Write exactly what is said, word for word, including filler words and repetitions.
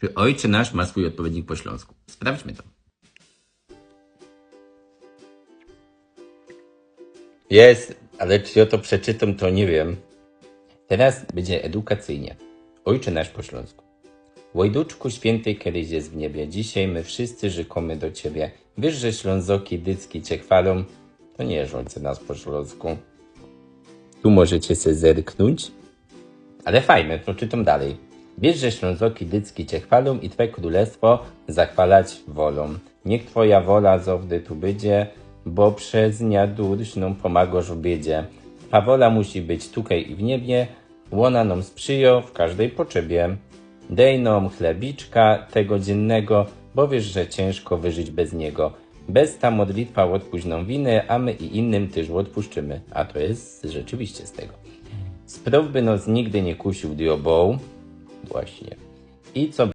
Czy Ojcze Nasz ma swōj ôdpowiednik po ślōnsku? Sprawdźmy to. Jest, ale czy jŏ to przeczytōm, to niy wiym. Terŏz bydzie edukacyjnie. Ojcze Nasz po ślōnsku. Ôjduczku świynty, keryś jest w niebie, dzisiej my wszyscy rzykōmy do Ciebie. Wiysz, że Ślōnzoki dycki Cię chwalōm. To niy jest Ojcze Nasz po ślōnsku. Tu możecie se zerknōńć. Ale fajnie, to czytōm dalej. Wiysz, że Ślōnzoki dycki Cię chwalōm i Twe krōlestwo zachwalać wolōm. Niych Twoja wola zŏwdy tu bydzie, bo przez niã durznōm pōmŏgŏsz w biydzie. Ta wola musi być tukej i w niebie, ôna nōm sprzyjŏ w kożdej potrzebie. Dej nōm chlebiczka tego dziynnego, bo wiysz, że ciynżko wyżyć bez niego. Bez ta modlitwa ôdpuś nōm winy, a my i innym tyż ôdpuszczymy. A to jest rzeczywiście z tego. Sprŏw, by nos nigdy niy kusiōł diobōł. Właśnie. I co